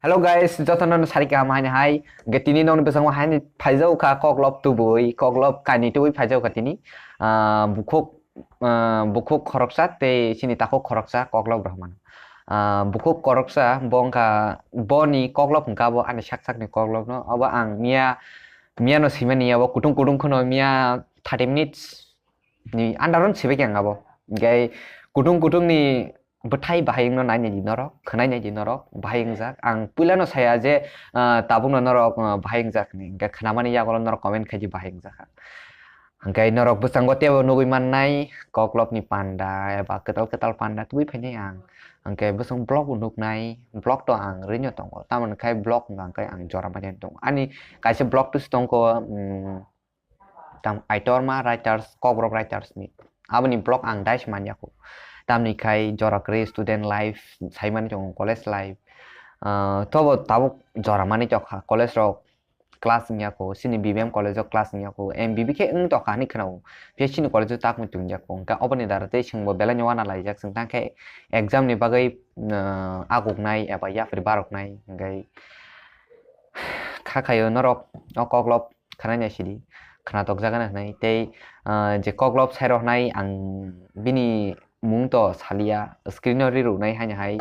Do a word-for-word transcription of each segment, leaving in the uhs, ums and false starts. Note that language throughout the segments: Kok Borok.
Hello guys, jotono sari kaham haini hai. Ge tini nokni bwskango haini phaijao kha koklop tubui, koklop kainwi tubui phaijao kha tini. Ah, bukhuk, ah, bukhuk khoroksa tei chini takhuk khoroksa koklop rohman. Ah, bukhuk khoroksa bo wngkha boni koklop hwnkha bo ani sak sakni koklopno. Obo ang miya, miyano swimani abo kutung kutung kheno miya thirty minutes ni under-o sibaikyang abo. Hingke kutung kutung ni bwthai bahai wngno nainai di norok, khwnainai di norok, bahai wngjak. Ang puilano saya je, ah, tabukno norok, ah, bahai wngjak hinwi. Hingke khwnamani yagulo norok comment khaidi bahai wngjak. Hingke norok bwskango teibo nugui mannai koklopni panda eba kwtal kwtal panda tubui phainai ang. Hingke bwskango vlog bo nuknai, vlog to ang rwino tongo. Tamoni khai vlog hwnkha khe ang jora manya tongo. Ani kaisa vlog twis tongkho, mm, tam Aitorma Writers, Kokborok Writers ni. Aboni vlog ang dai se manya kho. Tamni khai jora kwrwi student life, saimani tongo college life. Ah, tobo tabuk jora mani tokha college rok class wngya kho, sini B B M college o class wngya kho, M B B khe wng tokha hinwi khwnao. Phiya sini college o tak muitu wngya kho. Hwnkhe oboni dara tei chwngbo belai no wana laijak, chwng tang khe exam ni bagwi, ah, aguknai eba yapri baroknai hwnkhe kha khaio norok o koklop khwnai nai sidi, khwnatok jagana hinwi. Tei, ah, je koklop sairok hinwi ang bini mung to salia, screen o riruknai haino hai,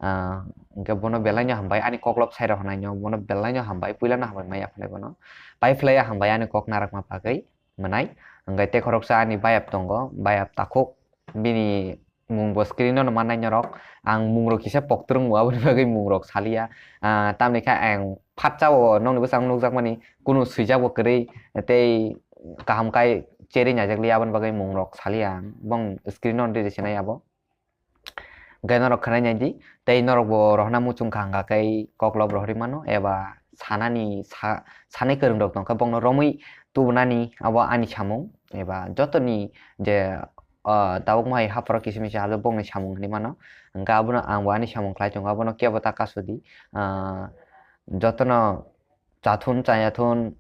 ah, hwnkhe bono belai no hambai ani koklop sairok hinwi no, bono belai no hambai, puila no hambai maya phunai bono. Pai phlai ya hambai ani kok narakma bagwi mwnai. Hwnkhe tei khoroksa ani bayap tongo, bayap takhuk bini mung bo screen no mannai norok. Ang mung rok kisa poktrwng bo aboni bagwi mung rok salia. Ah, tamni khe ang phatsa o nokni bwskango nukjakmani kunu swijak bo kwrwi tei kaham kai cherwi naijak lia aboni bagwi mung rok salia ang. Bong screen no riri sinai abo. Hwnkhe norok khwnai nai di tei norok bo rohorna muchung kha hwnkha khe koklop rohorwi mano eba sanani sa-, sanai kwrwng rok tongkha bongno romwi tubunani abo ani samung eba jotoni je ah, tabuk mai hapharo kisa misa hapjak bongni samung hinwi mano. Hwnkhe abono ang bo ani samung khlai tongo, abono kebo ta kasudi. Ah, jotono chathun chayathun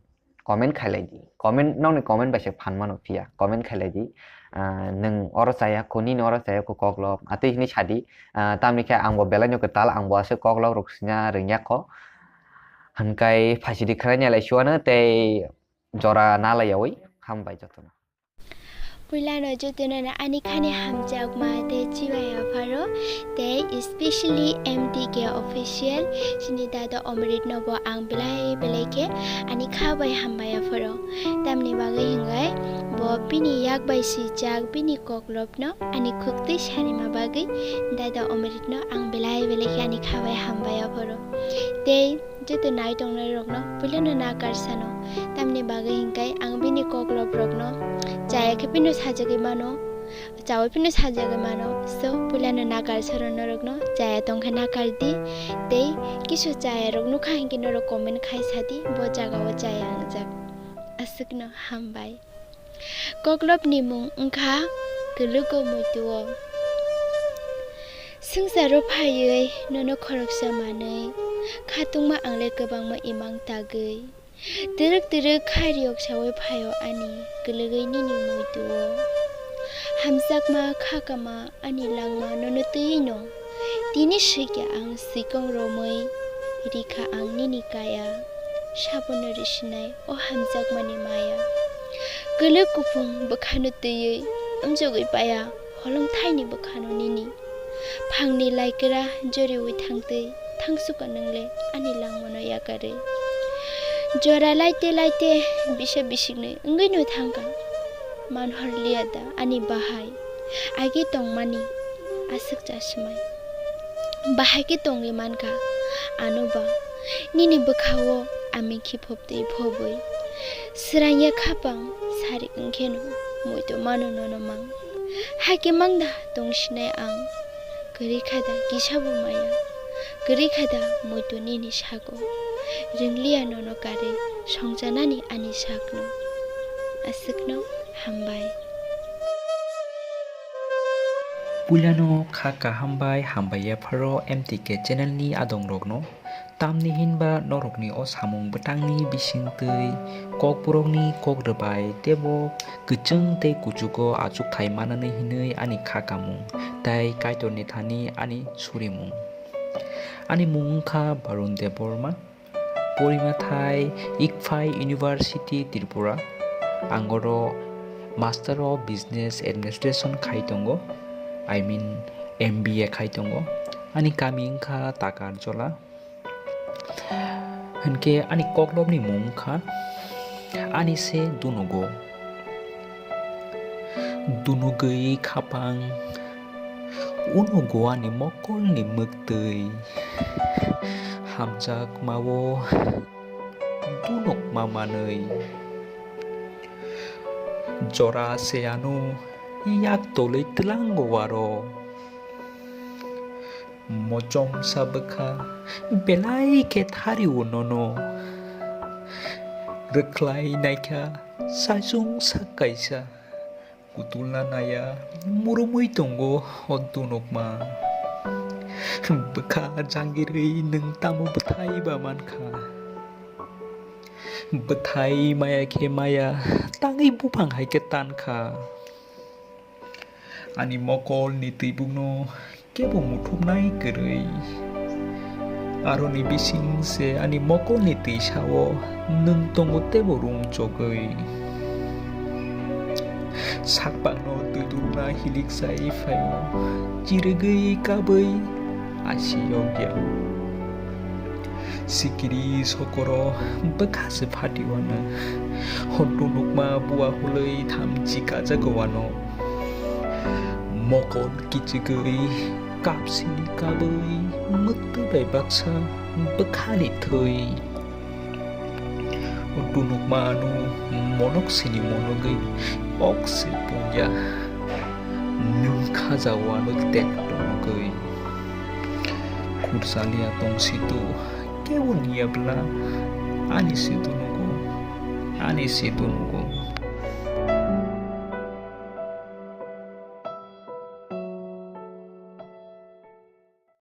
comment khailai di. Comment, nokni comment bai se phan mano phiya. Comment khailai di. Ah, nwng oro chaya kho, nini oro chaya kho koklop. Atwi hinwi sadi. Ah, tamni khe ang bo belai no kwtal, ang bo aswk koklop rok swina rwngya kho. Hwnkhe phaisidi khwnai nai lai suano tei jora na lai yaui. Hambai jotono. Puilano jotono no ani khani hamjakma tei chibai apharo tei especially M T K official chini dada Omrit no bo ang belai belai khe ani kha bai hambai apharo. Tamni bagwi hwnkhe bo bini yak bai swijak bini koklop no ani khuktwi sarima bagwi dada Omrit no ang belai belai khe ani kha bai hambai apharo. Tei joto nai tongnai rokno puilano nakar sano. Tamni bagwi hinkhe ang bini koklop rokno chaya khe phino sajagwi mano, chaui phino sajagwi mano. So, puilano nakar sano norokno chaya tongkhe nakar di, tei kisu chaya rok nukha hinkhe norok comment khai sadi bo jaga o chaya wngjak. Aswkno hambai. Koklopni mung wngkha Kwlwgo Muitu-o. Swngcharo phaiwi nono khoroksa manwi khatungma angle kwbangma imang tagwi. Twrwk twrwk khairiyok sawi phaio ani kwlwgwi nini muitu-o. Hamjakma khakama ani langma nono twiwi no. Tini swikya ang swikang romwi rikha ang nini kaya. Sabono risinai o hamjakmani maya. Kwlwk kuphung bwkhano twiwi amjogwi paya holong thaini bwkhano nini. Phangni laikra joriwi thangtwi thangsuka nwngle ani langmano yakarwi. Jora laite laite bisa bisiknwi wngwino thangkha. Manhor liya da ani bahai. Agi tongmani aswk chasmai. Bahai khe tongwi mankha ano ba. Nini bwkha-o aming khiphop twi phobwi. Srangya khapang sari wngkheno muitu mano nono mang. Hakhe mangda tongsinai ang. Kwrwi kha da kisa bo maya. Kwrwi kha da muitu nini sago. Rwngliya nono karwi songchanani ani sakno. Aswkno hambai. Puilano kha kaham bai hambai yapharo M T K channel ni adong rokno. Tamni hinba norokni o samung bwtangni bisingtwi kokborokni kok rwbai teibo kwchwng tei kuchugo achukthai manani hinwi ani kha kamung tei Kaitorni thani ani surimung. Ani mung wngkha Barun Debbarma, porimathai Ikphai University Tripura. Ang oro Master of Business Administration khai tongo, I mean M B A khai tongo. Ani kami wngkha Takarjola. Hinkhe ani koklopni mung wngkha Ani se Dunugo. Dunugwi khapang unugo ani mokolni mwktwi. Hamjakmao dunukma manwi. Jora se ano yak tolwi twlango aro. Mochomsa bwkha belai khe thario nono. Rwkhlai naikha saichung sak kaisa. Kutulna naya murumwi tongo o dunukma. Bwkha jangirwi nwng tamo bwthai ba mankha. Bwthai maya khe maya, tangwi buphang hai khe tankha. Ani mokolni twibukno kebo muthupnai kwrwi. Aroni bising se ani mokolni twisao nwng tongo teibo rung chogwi. Sakbangno twi dulna hilik sai phaio, chirigwi kabwi asi yokya. Sikiri sokoro bwkha se phati wano. Hontu nukma bua hulwi thamchi kajak wano. Mokol kichigwi kapsini kabwi mwktwi bai baksa bwkhani thwi. Hontu nukma ano monok sini monogwi ok se pungya. Nwng khaja wano tek tonogwi. Khursalia tongsitu kebo niya bwla ani situ nugo, ani situ nugo.